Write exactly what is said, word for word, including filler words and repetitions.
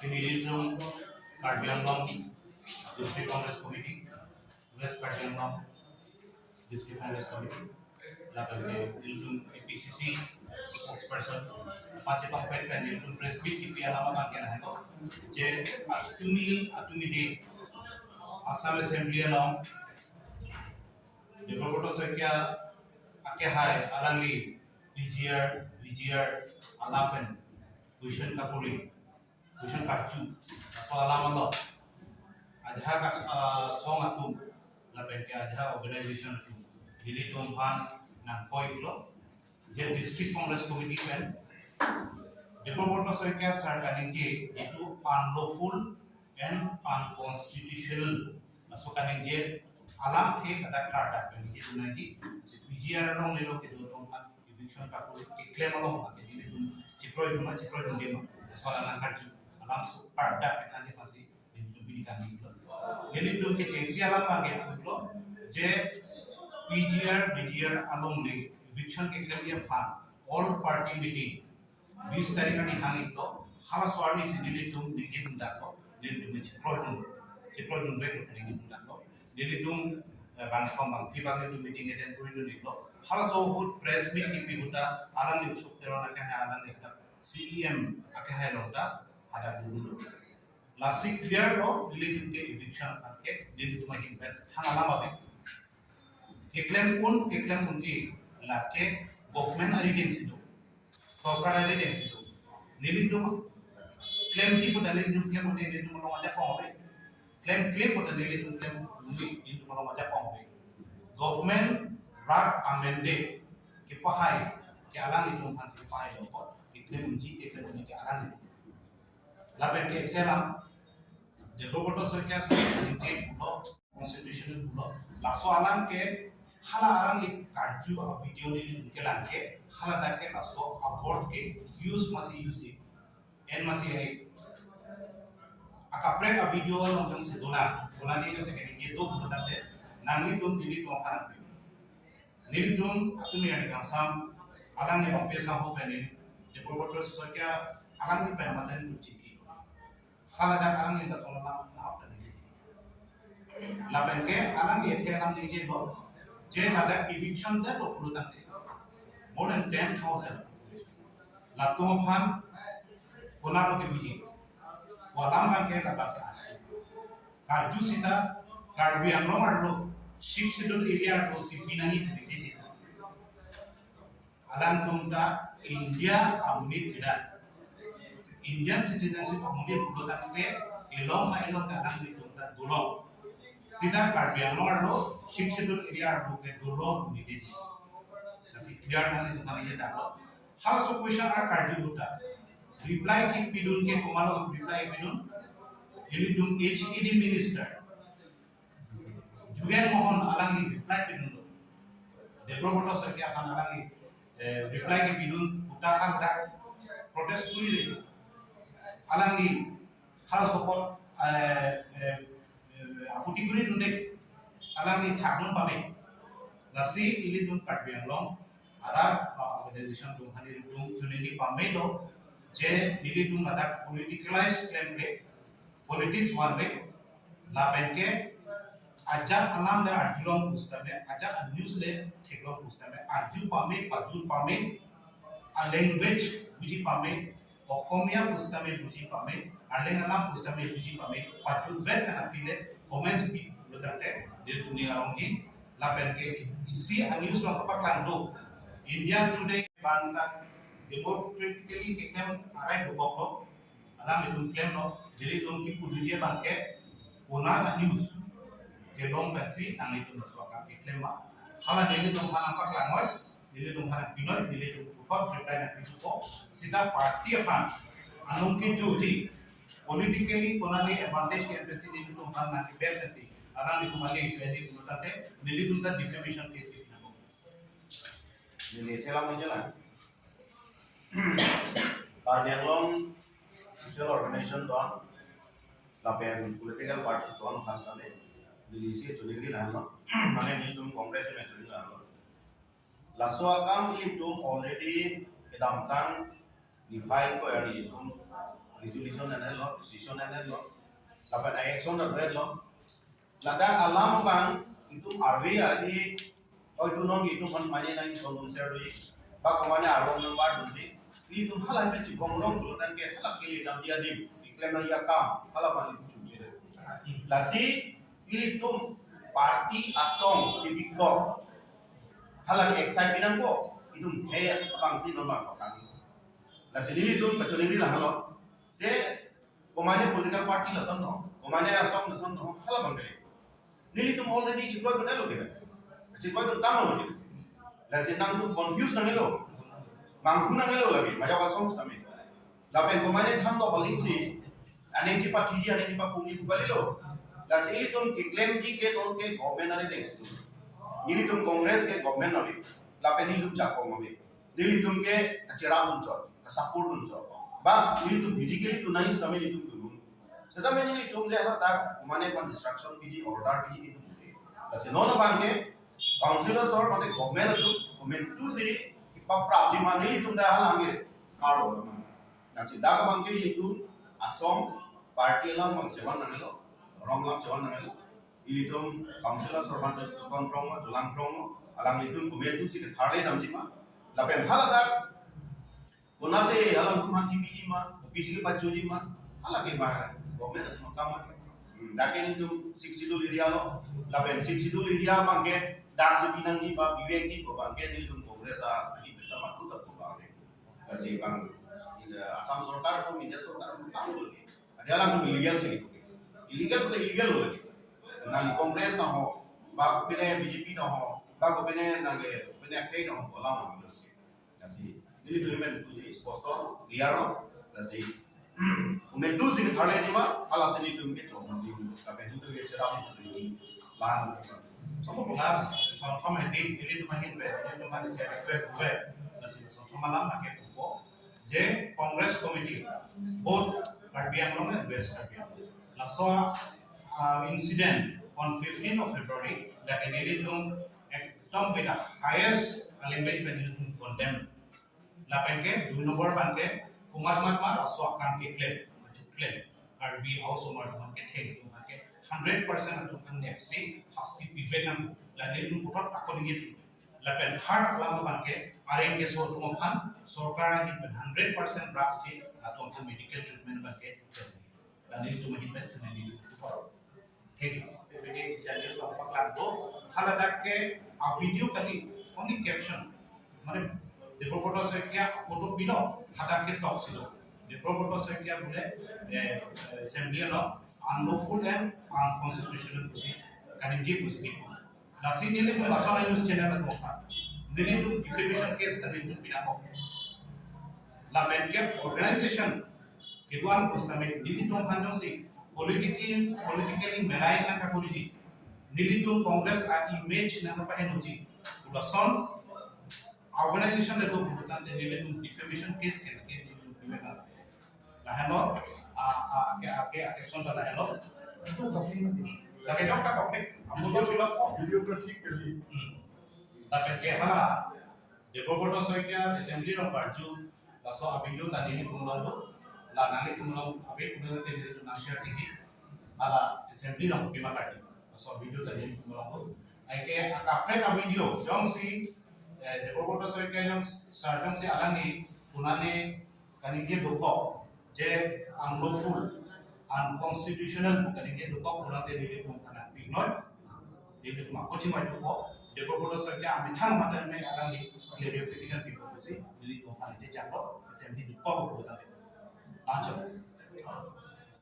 Nelitum Karbi Anglong District Congress Committee, West Karbi Anglong District Congress Committee, lapen ke nelitum A P C C spokesperson, pachepang pen pen nelitum press meet kipi alam abang ke lahelo, je atumi atumi de Assam Assembly along Debabrata Saikia akehai alangli P G R, V G R alam pen question kapuri, question karju, laso alam along ajahak, ah, song atum lapen ke ajahak organization atum nelitum aphan nangkoi-iklo, je District Congress Committee pen Debabrata Saikia sir kaningje itu unlawful and unconstitutional. Laso kaningje alam ke kada klardak pen nelitum nangji, si P G R along lelo kedo atum aphan eviction kapuri keklem along ke nelitum chikroidun ma, chikroidunde ma, laso alam nangkarju, alam so klardak kethanji aphansi nelitum pini kaninglo. Nelitum kechengsi alam abang ke pulo, je P G R, V G R along le eviction keklemji aphan all party meeting bis tarik arni hang-iklo, halaso arni si nelitum ningjedundaklo, nelitum chikroidun, chikroidunveklo, ningjedundaklo. Nelitum, eh, bangkethom bangphli abang nelitum meeting attend koridun-iklo. Halaso ahut press meet kipi ahut ta alangli Ashok Teron akehai alangli hadak C E M akehai along ta hadak dundunlo. Lasi clear lo, nelitum ke eviction aphan ke nelitum ahin pen hang alam ave. Keklem un, keklem un-e, lake government arideng si do, sorkar arideng si do. Nelitum klemji pu ta nelitum klem un-e, nelitum along ajakong ave. Klemkle pu ta nelitum klem un-e, nelitum along ajakong ave. Government rat amende kepahai ke alanglitum aphansi kepahailo, keklem unji, keklem un-e ke alanglitum. Lapen ke ekhe alam, Debabrata Saikia sir kaningje pulo, constitutional pulo, laso alam ke hala alangli karju a-video nelitum kelang ke, haladak ke laso a-word ke use masi use, en masi en. Akaprek a-video along jongsi dolang, dolang ni jongsi kaningje do pulo tangte, nanglitum nelitum aphan nangpi. Nelitum atumi arni kangsam, alangli Bangpi Sangho pen neli, Debabrata Saikia alangli pen mate nelitum chingki. Haladak alangli ta sonam nahok ta neli. Lapen ke alangli ethe alam ningjelo, je ladak eviction detlo pulo tangte, more than ten thousand. Latum aphan konatlo kebuji? Ko alam abang ke labang ke arju. Karju sita Karbi Anglong arlo, Sixth Schedule area arlo si binangji pu dikji. Alangtum ta India amonit bida, Indian citizenship amonit pulo tangte, elong ma elong ta alanglitum ta dolong. Sita Karbi Anglong arlo, Sixth Schedule area arlo ke dolong amonit. Lasi clear nangli tungkang ije daklo. Halaso question akarju ahut ta reply kepidun ke komatlo reply kepidun? Nelitum H A D minister Jugen Mohan alangli reply pidunlo. Debabrata Saikia aphan alangli, eh, reply kepidun, uta haladak protest korile. Alangli halaso apot, eh, eh, eh, aputi koridunde, alangli thakdun pame. Lasi ilitum Karbi Anglong arat, ah, organization atum aphan nelitum choningri pamelo, je nelitum ladak politicalize klemkle, politics one way, lapen ke ajat alam le arjulong pusitame, ajat a-news le theklong pusitame, arju pame, pajut pame, a-language buji pame, Oxomiya pusitame buji pame, Arleng alam pusitame buji pame, pajutvet pen aphi le comments pi pulo tangte, nelitum ning arongji, lapen ke isi a-news along kapaklang do. India Today abang ta democratically keklem arai doboklo, alanglitum klemlo, nelitum kepudunji abang ke konat a-news kelong pensi nanglitum laso akam keklem ma. Hala nelitum aphan nangpaklang noi, nelitum aphan nangpi noi, nelitum puthot reply nangpi thupo. Sita party aphan anong kejoji, politically konatli advantage ke-en pensi nelitum aphan nangkeber pensi, alanglitum aphan nangkejoji pulo tangte, nelitum ta defamation case kepi nangkok. Neli thelang menjelang. Karbi Anglong social organization atum, lapen political parties atum aphan sitame, neli isi choningri nanglo, mane nelitum Congress pen choningri nanglo. Laso akam ilitum already kedamtang niphai ko arni itum Resolution an lo, decision an lo, lapen action an lo. Ladak alam abang itum arve arve, oitu non itum aphan mane nang itum unser dui, ba komane arong nang bar dui, itum hala me chibong rong dulu tangke hala kele dam dia dim, iklem nang ya kam, hala mane itum chumche. Lasi ilitum party asong tibikdok, hala ke excite pinangpo, itum he abang si non bang kotang. Lasi nelitum kacholeng ni lahalo. Te komane political party lason no, komane asong lason no, hala bang kali. Nelitum already chikoi kena lo kena. Chikoi dun tang lo kena. Lasi nangtum confuse nang lo. Manghu nang lo lagi, majak asong sami. Lapen komane than do paling si, aning chipathiji, aning chipapungji pu kali lo. Lasi ilitum keklemji ke non ke government ari deng situ. Nelitum Congress ke government ari. Lapen nelitum jakong abi. Nelitum ke kacherap unchot, kasupport unchot. Ba nelitum physically tu nai sitame nelitum dunun. Sitame nelitum je hadak mane pan instruction pidi, order pidi nelitum dunde. Lasi non abang ke councillor sor mane government atum, government tu si ipaprapji ma nelitum dak halang ke karo ma. Lasi dak abang ke nelitum asong party alam abang chevan nanglo, rong alam chevan nanglo. Ilitum councillor sor aphan cheton prong ma, chelang prong ma, alanglitum government tu si ketharle damji ma. Lapen haladak konatsi alangtum aphan kepiji ma, O B C kepachoji ma, hala ke ba government atum akam ma. Hmm, dak ke nelitum Sixth Schedule area lo, lapen Sixth Schedule area abang ke dak si pinangji ba, bivek di ko abang ke nelitum Congress a, ini bersama tu tak ko abang ke. Kasi bang, India, Assam sorkar ko, India sorkar ko, tak boleh. Ada alang illegal sih gitu. Illegal, udah illegal loh lagi. Nang Congress na ho, ba kopine B J P na ho, ba kopine nang ke, kopine F I na ho, bola ho gitu sih. Lasi nelitum aphan puji sposto, clear lo. Lasi government tu si ketharleji ma, hala si nelitum ke chom di, tapi nelitum ke cherap di, lan. Somo pulas, somo committee, nelitum ahin pe, nelitum ahin si request pe. Lasi somo malam ake tupo. Je Congress Committee, both Karbi Anglong and West Karbi Anglong. Laso, uh, incident on fifteenth of February, that nelitum ekdom with the highest language pen nelitum condemn. Lapen ke, dui nombor abang ke, komat mat ma laso akam keklem, keklem. Karbi House omar atum ketheng atum ke, hundred percent atum aphan nepsi, hasti pivek nang, la nelitum puthot ako ningit. Lapen third alam abang ke, areng keso atum aphan, sorkar ahin pen hundred percent rap si, latum aphan medical treatment abang ke, dan nelitum ahin pen, dan nelitum aphan. Thank you. P P D initiative abang paklang do, haladak ke, a video kali, only caption. Mane, Debabrata Saikia, photo pilo, hadak ke talk silo. Debabrata Saikia bule, eh, assembly lo, unlawful and unconstitutional pusi, kaningje pusi kipu. Lasi nelitum lason news channel atum aphan, nelitum defamation case ta nelitum pinangkok. Lapen ke organization kedo-an pusitame nelitum aphan jongsi politically, politically melai nang kakuriji, nelitum Congress a-image nang kapahenoji, lason organization le do pulotangte nelitum defamation case ke lake nelitum pinangkok. Lahenlo, a, a, ke, a, ke, a, caption ta lahenlo. Itu topic nanti. Lake jok ta topic, amu to silok ko. Videography kali. Hmm. Lapen ke hala, Debabrata Saikia assembly along karju, laso a video ta nelitum along do, la nanglitum along ave pulote nelitum nang share tiki, hala assembly along pima karju, laso a video ta nelitum along do. Aike akaprek a video, jongsi, eh, Debabrata Saikia jong, sir jongsi alangli, punane kaningje dokok, je unlawful, unconstitutional pu kaningje dokok, pulote nelitum aphan nangpinoi, nelitum ako chimai dokok, Debabrata Saikia amethang mate me alangli clarification pipo pusi, nelitum aphan je jangkok, assembly dokok pulote. Lanchot.